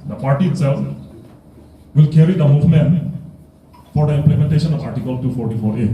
The party itself will carry the movement for the implementation of Article 244A.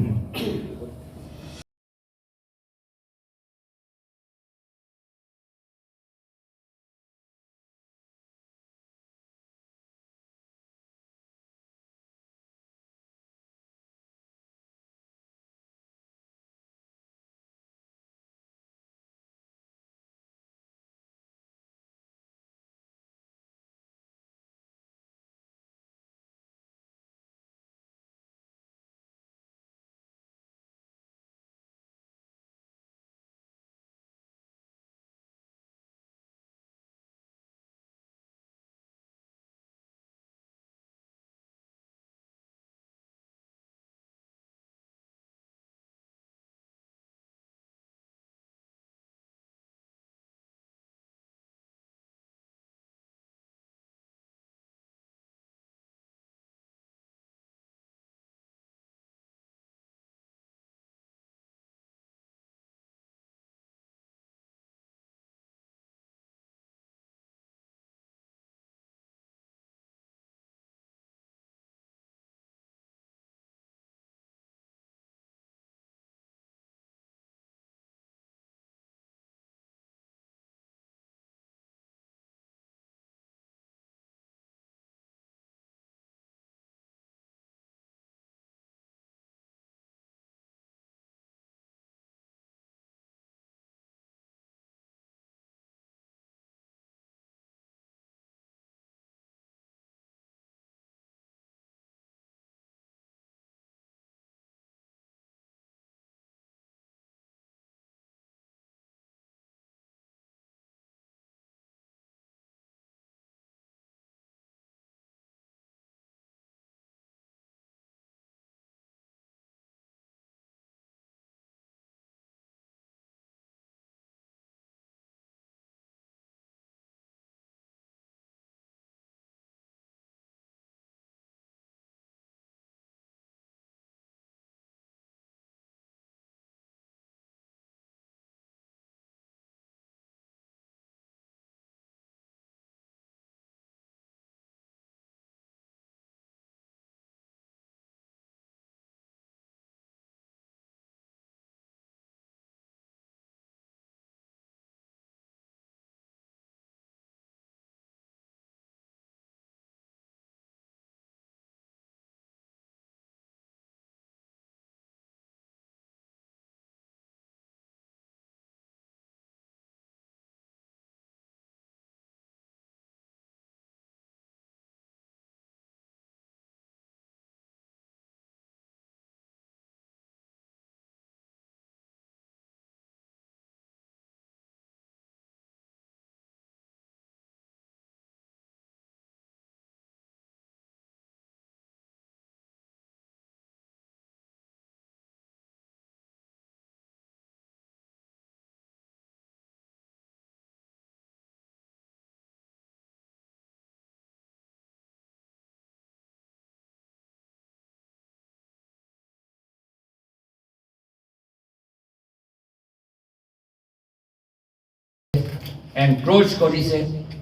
Encroach কৰিছে,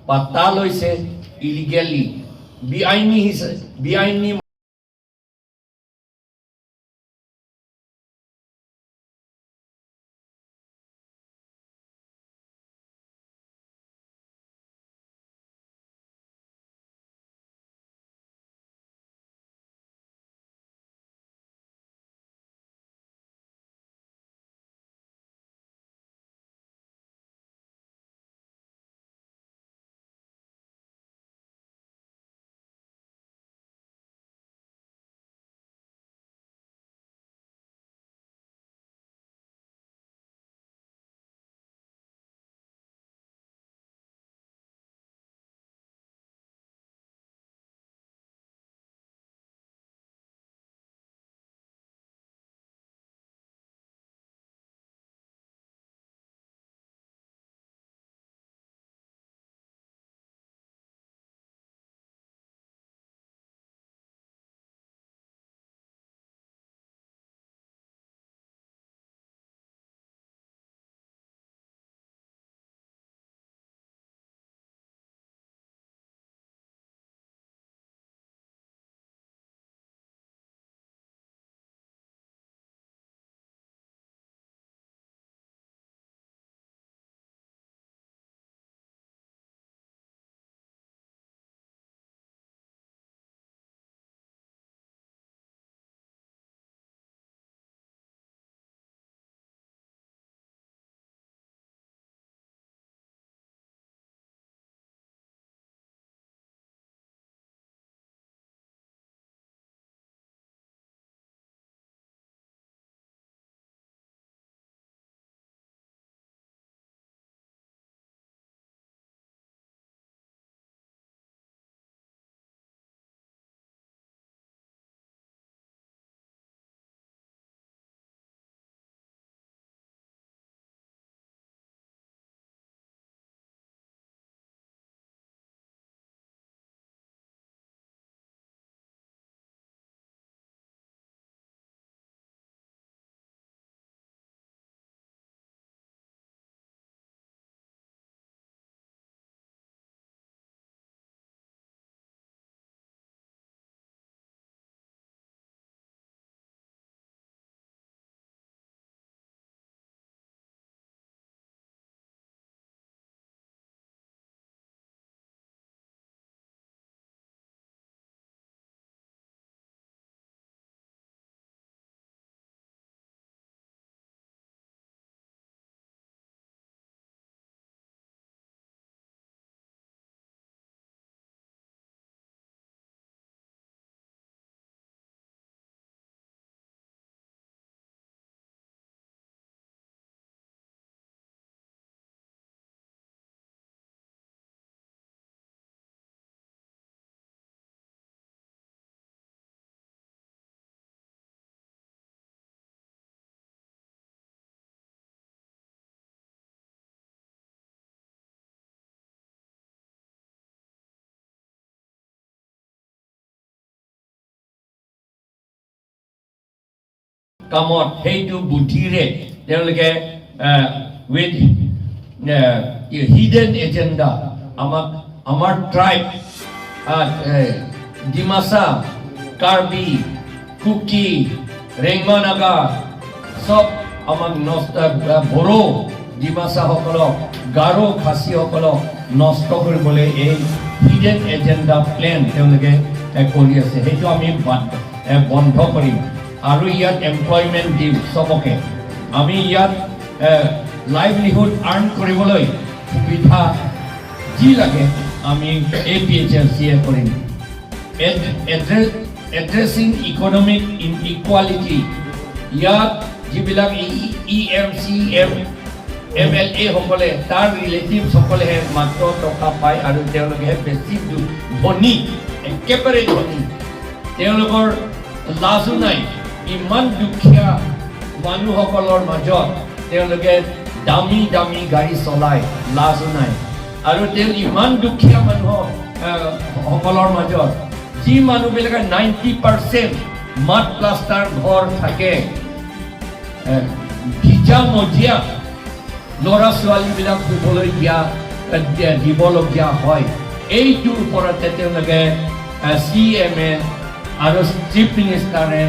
পাট্টা লৈছে illegally, বেআইনী। কামত সেইটো বুদ্ধিৰে তেওঁলোকে উইথ হিডেন এজেণ্ডা আমাক, আমাৰ ট্ৰাইব ডিমাচা, কাৰ্বি, কুকি, ৰেংমা নাগা চব আমাক নষ্ট, বড়ো ডিমাচাসকলক, গাৰো খাচীসকলক নষ্ট কৰিবলৈ এই হিডেন এজেণ্ডা প্লেন তেওঁলোকে কৰি আছে। সেইটো আমি বন্ধ কৰিম আৰু ইয়াত এমপ্লয়মেণ্ট দিম চবকে। আমি ইয়াত লাইভলিহুড আৰ্ণ কৰিবলৈ সুবিধা যি লাগে আমি এপিএইচএলচিয়ে কৰিম। এড্ৰেছিং ইকনমিক ইনইকুৱালিটি, ইয়াত যিবিলাক ই এম, চি এম, এমএলএসকলে তাৰ ৰিলেটিভসকলেহে মাত্ৰ টকা পায় আৰু তেওঁলোকেহে বেছি ধনী, একেবাৰে ধনী। তেওঁলোকৰ লাজো নাই। ইমান দুখীয়া মানুহসকলৰ মাজত তেওঁলোকে দামী দামী গাড়ী চলায়, লাজো নাই। আৰু তেওঁ ইমান দুখীয়া মানুহ সকলৰ মাজত, যি মানুহবিলাকে 90% মাড প্লাষ্টাৰ ঘৰ থাকে, ভিজা মজিয়া ল'ৰা ছোৱালীবিলাক শুবলৈ দিবলগীয়া হয়, এইটোৰ ওপৰতে তেওঁলোকে চি এমে আৰু চিফ মিনিষ্টাৰে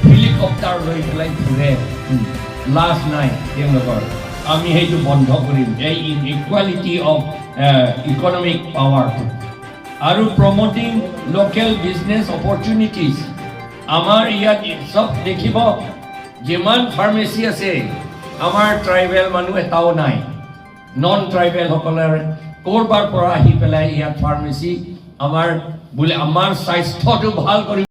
হেলিকপ্টাৰ লৈ পেলাই ঘূৰে। লাজ নাই তেওঁলোকৰ। আমি সেইটো বন্ধ কৰিম, এই ইনইকুৱালিটি অফ ইকনমিক পাৱাৰটো। আৰু প্ৰমোটিং লোকেল বিজনেছ অপৰচুনিটিজ। আমাৰ ইয়াত চব দেখিব, যিমান ফাৰ্মেচী আছে, আমাৰ ট্ৰাইবেল মানুহ এটাও নাই। নন ট্ৰাইবেলসকলৰ ক'ৰবাৰ পৰা আহি পেলাই ইয়াত ফাৰ্মেচী, আমাৰ বোলে আমাৰ স্বাস্থ্যটো ভাল কৰিব।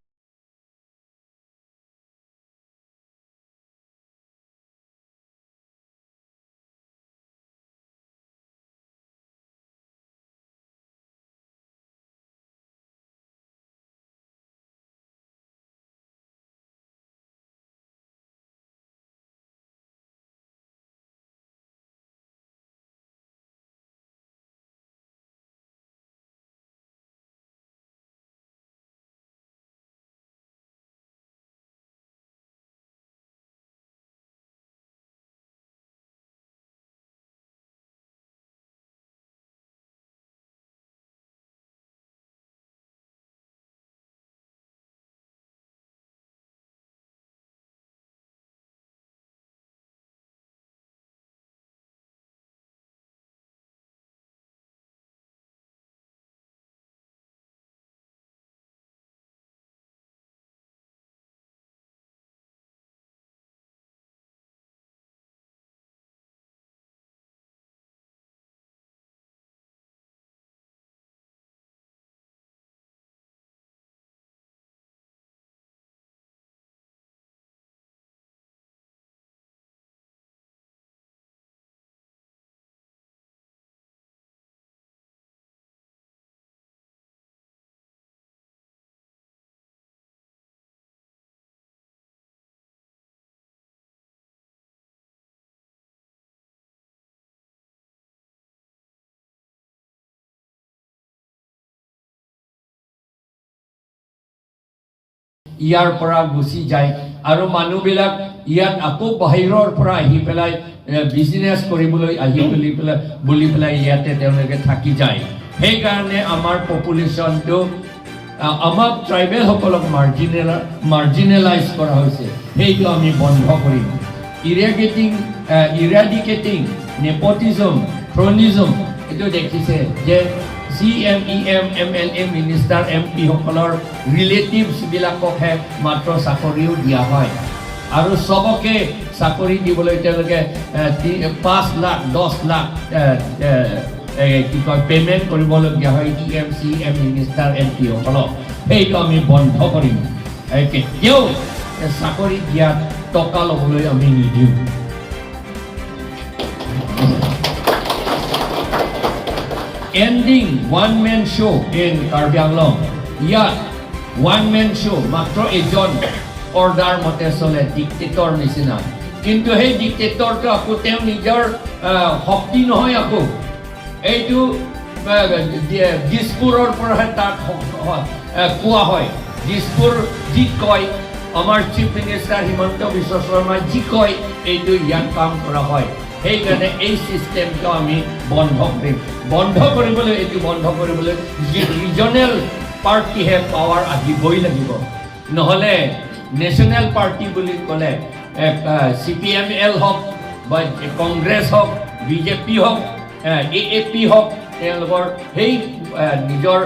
ইয়াৰ পৰা গুচি যায় আৰু মানুহবিলাক ইয়াত আকৌ বাহিৰৰ পৰা আহি পেলাই বিজনেছ কৰিবলৈ আহি বুলি পেলাই ইয়াতে তেওঁলোকে থাকি যায়। সেইকাৰণে আমাৰ পপুলেশ্যনটো, আমাক ট্ৰাইবেলসকলক মাৰ্জিনেলাইজ কৰা হৈছে। সেইটো আমি বন্ধ কৰিম। ইৰাডিকেটিং নেপটিজম, ক্ৰনিজম। এইটো দেখিছে যে CM, EM, MLA, minister, এমপিসকলৰ ৰিলেটিভছবিলাককহে মাত্ৰ চাকৰিও দিয়া হয় আৰু চবকে চাকৰি দিবলৈ তেওঁলোকে 5 লাখ, 10 লাখ কি কয় পে'মেণ্ট কৰিবলগীয়া হয় ইএম, চি এম, মিনিষ্টাৰ, এমপিসকলক। সেইটো আমি বন্ধ কৰিম। কেতিয়াও চাকৰি দিয়াত টকা ল'বলৈ আমি নিদিওঁ। Ending one man show in Karbi Anglong. ইয়াত ওৱান মেন শ্ব', মাত্ৰ এজন অৰ্ডাৰ মতে চলে, ডিক্টেটৰ নিচিনা। কিন্তু সেই ডিক্টেটৰটো আকৌ তেওঁ নিজৰ শক্তি নহয়, আকৌ এইটো দিছপুৰৰ পৰাহে তাক কোৱা হয়। দিছপুৰ যি কয় আমাৰ চিফ মিনিষ্টাৰ হিমন্ত বিশ্ব শৰ্মাই যি কয়, এইটো ইয়াত কাম কৰা হয়। সেইকাৰণে এই চিষ্টেমটো আমি বন্ধ কৰিম। বন্ধ কৰিবলৈ, এইটো বন্ধ কৰিবলৈ যি ৰিজনেল পাৰ্টিহে পাৱাৰ আহিবই লাগিব। নহ'লে নেশ্যনেল পাৰ্টি বুলি ক'লে চিপিএমএল হওক বা কংগ্ৰেছ হওক, বিজেপি হওক, এএপি হওক, তেওঁলোকৰ সেই নিজৰ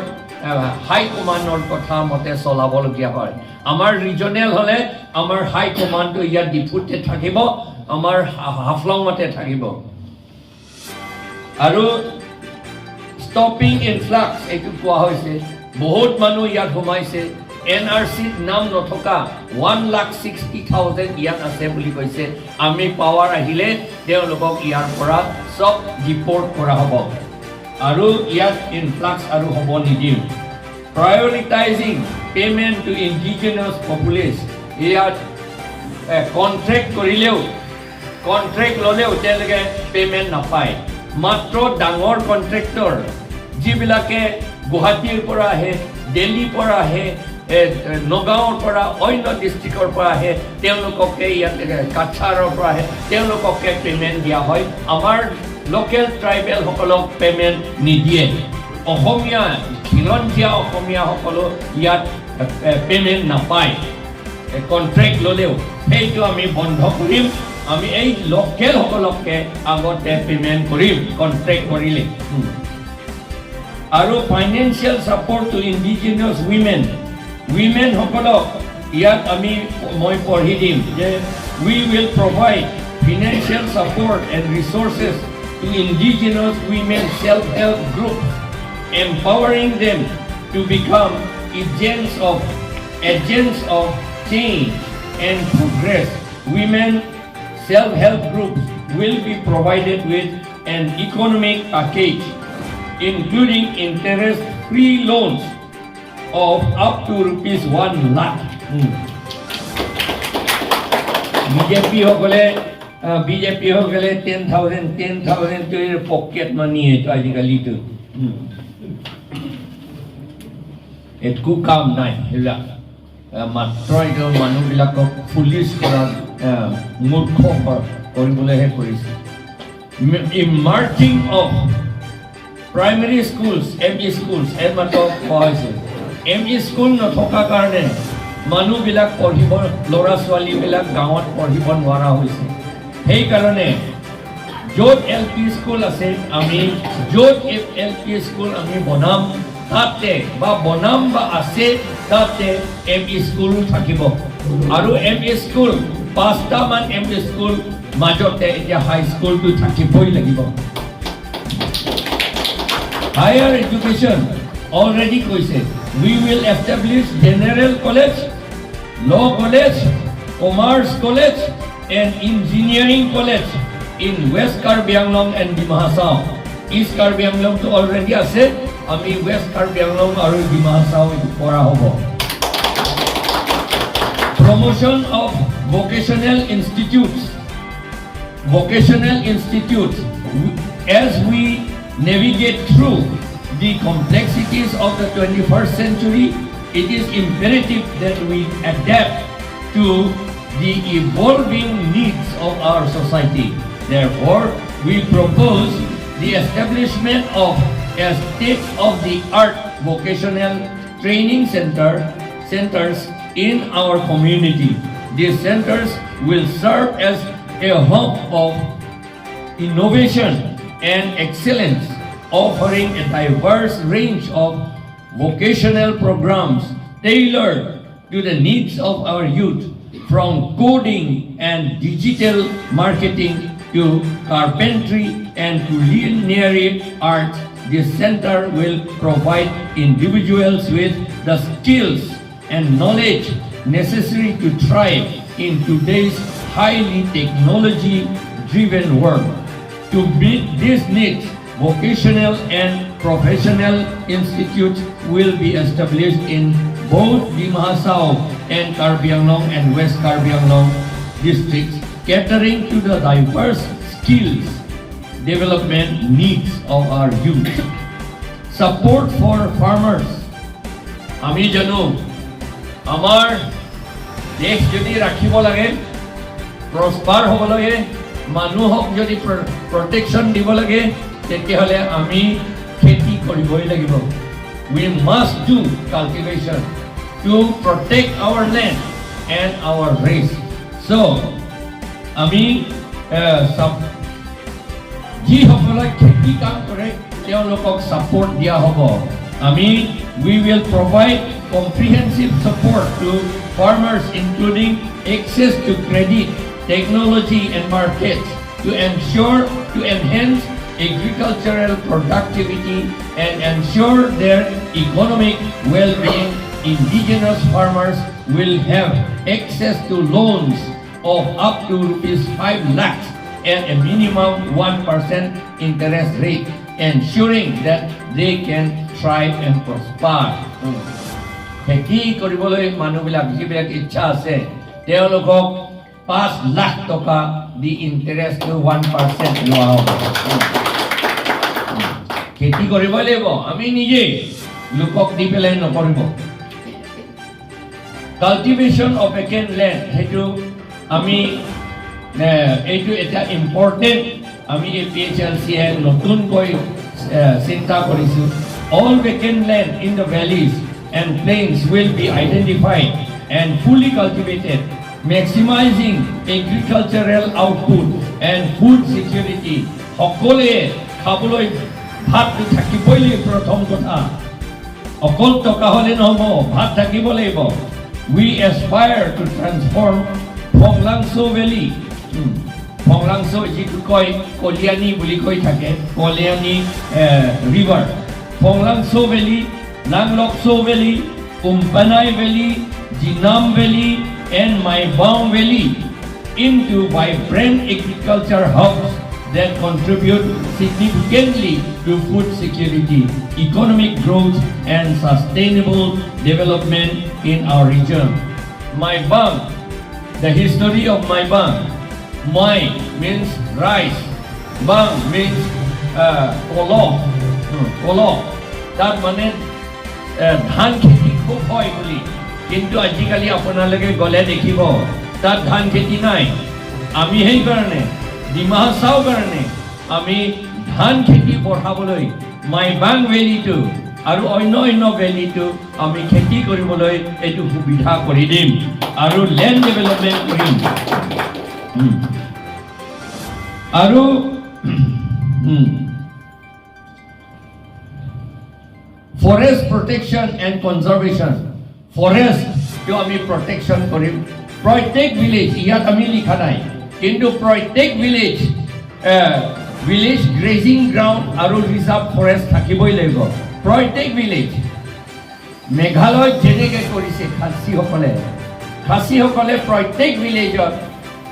হাই কমাণ্ডৰ কথা মতে চলাবলগীয়া হয়। আমাৰ ৰিজনেল হ'লে আমাৰ হাই কমাণ্ডটো ইয়াত ডিফুতে থাকিব, আমাৰ হাফলঙতে থাকিব। আৰু ষ্টপিং ইনফ্লাক্স, এইটো কোৱা হৈছে। বহুত মানুহ ইয়াত সোমাইছে। এনআৰচিত নাম নথকা 1,60,000 ইয়াত আছে বুলি কৈছে। আমি পাৱাৰ আহিলে তেওঁলোকক ইয়াৰ পৰা চব ডিপৰ্ট কৰা হ'ব আৰু ইয়াত ইনফ্লাক্স আৰু হ'ব নিদিম। Prioritising payment to indigenous populace. ইয়াত কণ্ট্ৰেক্ট কৰিলেও, কণ্ট্ৰেক্ট ল'লেও তেওঁলোকে পে'মেণ্ট নাপায়। মাত্ৰ ডাঙৰ কণ্ট্ৰেক্টৰ যিবিলাকে গুৱাহাটীৰ পৰা আহে, দিল্লীৰ পৰা আহে, নগাঁৱৰ পৰা, অন্য ডিষ্ট্ৰিক্টৰ পৰা আহে, তেওঁলোককে ইয়াত কাছাৰৰ পৰা আহে, তেওঁলোককে পে'মেণ্ট দিয়া হয়। আমাৰ লোকেল ট্ৰাইবেলসকলক পে'মেণ্ট নিদিয়ে। অসমীয়া, খিলঞ্জীয়া অসমীয়াসকলো ইয়াত পে'মেণ্ট নাপায় কণ্ট্ৰেক্ট ল'লেও। সেইটো আমি বন্ধ কৰিম। আমি এই লোকেলসকলকে আগতে পে'মেণ্ট কৰিম কণ্ট্ৰেক্ট কৰিলে। আৰু financial support to indigenous women. উইমেনসকলক ইয়াত আমি, মই পঢ়ি দিম যে we will provide financial support and resources to indigenous women self help group, empowering them to become agents of change and progress. Women self-help groups will be provided with an economic package including interest-free loans of up to ₹1 lakh. বিজেপিসকলে, বিজেপিসকলে 10,000, 10,000 pocket money এইটো আজিকালিতো। একো কাম নাই সেইবিলাক। মাত্ৰ এইটো মানুহবিলাকক police কৰা, মূৰ্খ কৰিবলৈহে কৰিছে। Merging of primary schools, ME schools. এইমাত্ৰ কোৱা হৈছে, এম ই স্কুল নথকাৰ কাৰণে মানুহবিলাক পঢ়িব, ল'ৰা ছোৱালীবিলাক গাঁৱত পঢ়িব নোৱাৰা হৈছে। সেইকাৰণে য'ত এল পি স্কুল আছে, আমি য'ত এল পি স্কুল আমি বনাম তাতে, বা বনাম বা আছে, তাতে এম ই স্কুলো থাকিব। আৰু এম ই স্কুল পাঁচটামান এম ই স্কুল মাজতে এতিয়া হাই স্কুলটো থাকিবই লাগিব। হায়াৰ এডুকেশ্যন অলৰেডি কৈছে, we will establish general college, law college, commerce college and engineering college in West Karbi Anglong and Dima Hasao. East Karbi আংলংটো already আছে। আমি west Karbi Anglong আৰু ডিমা হাছাও এইটো কৰা হ'ব। Promotion of vocational institutes. Vocational institutes. As we navigate through the complexities of the 21st century, it is imperative that we adapt to the evolving needs of our society. Therefore, we propose the establishment of a state-of-the-art vocational training centers in our community. These centers will serve as a hub of innovation and excellence, offering a diverse range of vocational programs tailored to the needs of our youth, from coding and digital marketing to carpentry and culinary arts. This center will provide individuals with the skills and knowledge necessary to thrive in today's highly technology-driven world. To meet these needs, vocational and professional institutes will be established in both Dima Hasao and Karbi Anglong and West Karbi Anglong districts, catering to the diverse skills development needs of our youth. Support for farmers. আমি জানো আমাৰ দেশ যদি ৰাখিব লাগে, prosper হ'ব লাগে, মানুহক যদি প্ৰটেকশ্যন দিব লাগে, তেতিয়াহ'লে আমি খেতি কৰিবই লাগিব। We must do cultivation to protect our land and our race. So আমি যিসকলে খেতি কাম কৰে, তেওঁলোকক ছাপৰ্ট দিয়া হ'ব। আমি we will provide comprehensive support to farmers, including access to credit, technology and markets, to enhance agricultural productivity and ensure their economic well-being. Indigenous farmers will have access to loans of up to ₹5 lakhs at a minimum 1% interest rate, ensuring that they can thrive and prosper. খেতি কৰিবলৈ মানুহবিলাক যিবিলাক ইচ্ছা আছে, তেওঁলোকক 5 লাখ টকা দি ইণ্টাৰেষ্টটো 1% লোৱা হ'ব। খেতি কৰিবই লাগিব আমি নিজেই, লোকক দি পেলাই নকৰিব। কাল্টিভেশ্যন অফ ভেকেণ্ট লেণ্ড, সেইটো আমি এইটো এটা ইম্পৰ্টেণ্ট আমি এ পি এইচ এল চিয়ে নতুনকৈ চিন্তা কৰিছোঁ। All vacant land in the valleys and plains will be identified and fully cultivated, maximizing agricultural output and food security. সকলোৱে খাবলৈ ভাতটো থাকিবই লাগিব। প্ৰথম কথা, অকল টকা হ'লে নহ'ব, ভাত থাকিব লাগিব। We aspire to transform Phanglangso Valley, Phanglangso যিটো কয়, কলিয়ানী বুলি কৈ থাকে, কলিয়ানী river, Phanglangso Valley, Langlokso Valley, Umpanai Valley, Jinam Valley and Maibang Valley into vibrant agriculture hubs that contribute significantly to food security, economic growth, and sustainable development in our region. Maibang, the history of Maibang. Mai means rice, Bang means কলহ, কলহ। তাত মানে ধান খেতি খুব হয় বুলি। কিন্তু আজিকালি আপোনালোকে গ'লে দেখিব, তাত ধান খেতি নাই। আমি সেইকাৰণে ডিমা হাছাও কাৰণে আমি ধান খেতি বঢ়াবলৈ মাইবাং ভেলীটো আৰু অন্য অন্য ভেলীটো আমি খেতি কৰিবলৈ এইটো সুবিধা কৰি দিম আৰু লেণ্ড ডেভেলপমেণ্ট কৰিম। আৰু forest protection and conservation, ফৰেষ্টটো আমি প্ৰটেকশ্যন কৰিম। প্ৰত্যেক ভিলেজ, ইয়াত আমি লিখা নাই, কিন্তু প্ৰত্যেক ভিলেজ গ্ৰেজিং গ্ৰাউণ্ড আৰু ৰিজাৰ্ভ ফৰেষ্ট থাকিবই লাগিব প্ৰত্যেক ভিলেজ। মেঘালয়ত যেনেকৈ কৰিছে খাচীসকলে, খাচীসকলে প্ৰত্যেক ভিলেজত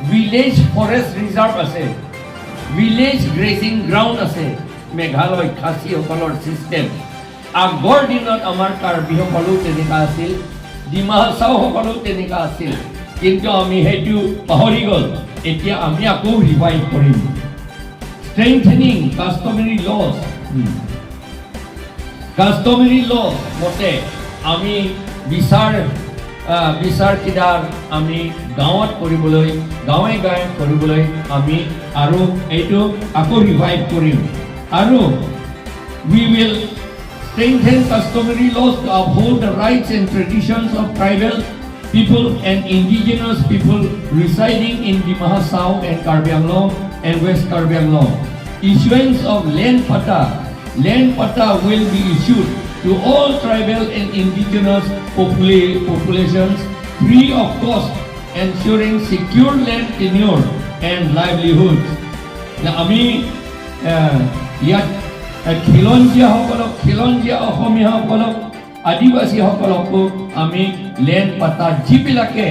ভিলেজ ফৰেষ্ট ৰিজাৰ্ভ আছে, ভিলেজ গ্ৰেজিং গ্ৰাউণ্ড আছে। মেঘালয় খাচীসকলৰ ছিষ্টেম। আগৰ দিনত আমাৰ কাৰ্বিসকলো তেনেকুৱা আছিল, ডিমা হাছাওসকলো তেনেকুৱা আছিল, কিন্তু আমি সেইটো পাহৰি গ'ল। এতিয়া আমি আকৌ ৰিভাইভ কৰিম। Strengthening customary laws. Customary law মতে আমি বিচাৰ কিদাৰ আমি গাঁৱত কৰিবলৈ, গাঁৱে গাঁৱে কৰিবলৈ আমি আৰু এইটো আকৌ ৰিভাইভ কৰিম। আৰু we will strengthen customary laws to uphold the rights and traditions of tribal people and indigenous people residing in Dima Hasao and Karbi Anglong and West Karbi Anglong. Issuance of land patta. Land patta will be issued to all tribal and indigenous populations free of cost, ensuring secure land tenure and livelihoods. না, আমি ইয়াত খিলঞ্জীয়াসকলক, খিলঞ্জীয়া অসমীয়াসকলক, আদিবাসীসকলকো আমি land পাতা, যিবিলাকে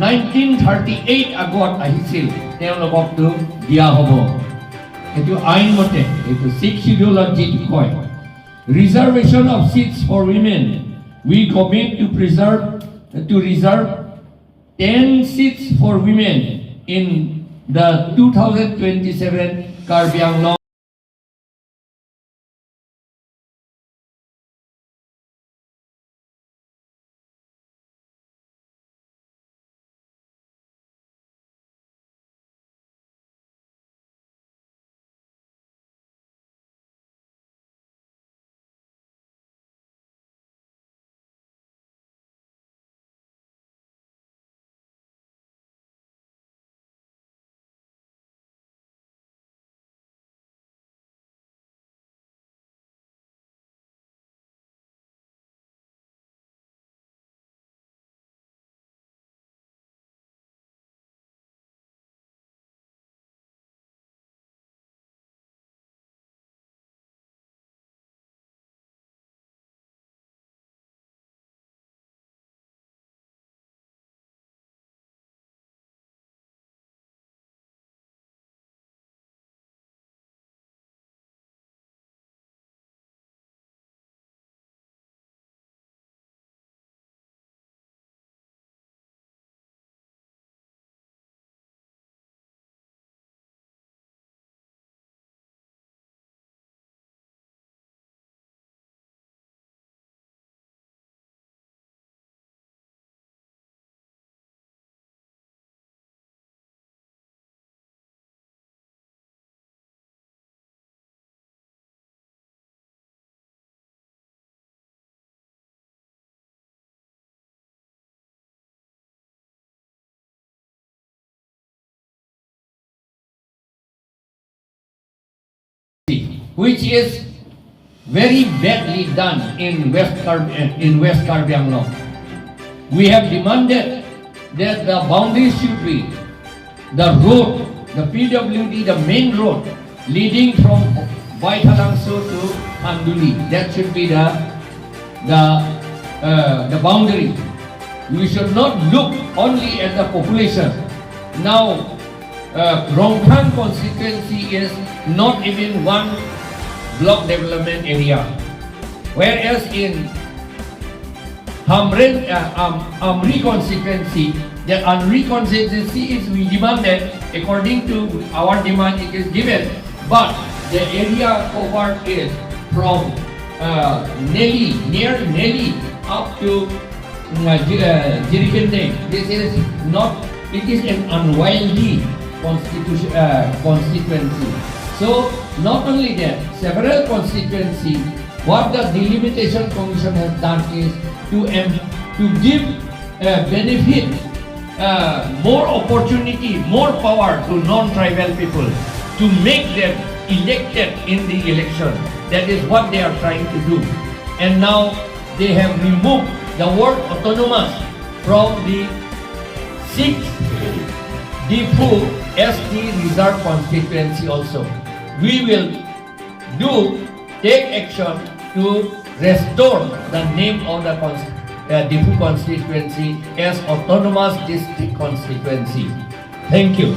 1938 আগত আহিছিল, তেওঁলোককতো দিয়া হ'ব। এইটো আইনমতে, এইটো ছিক্স চিডিউলত যিটো কয়। Reservation of seats for women. We commit to reserve 10 seats for women in the 2027 Karbi Anglong which is very badly done in West Karbi Anglong. We have demanded that the boundary should be the road, the PWD, the main road leading from Baithalangso to Khanduli. That should be the boundary. We should not look only at the population. Now, Rongkhang constituency is not even one block development area. Whereas in Hamren, Amri constituency, the Amri constituency is we demanded, according to our demand it is given, but the area covered is from Nelly, near Nelly up to Jirikende. This is not, it is an unwieldy constituency. So not only that, several constituency, what the Delimitation Commission has done is to give benefit, more opportunity, more power to non-tribal people, to make them elected in the election. That is what they are trying to do. And now they have removed the word autonomous from the six Diphu ST Reserve constituency also. We will do take action to restore the name of the Diphu constituency as autonomous district constituency. Thank you.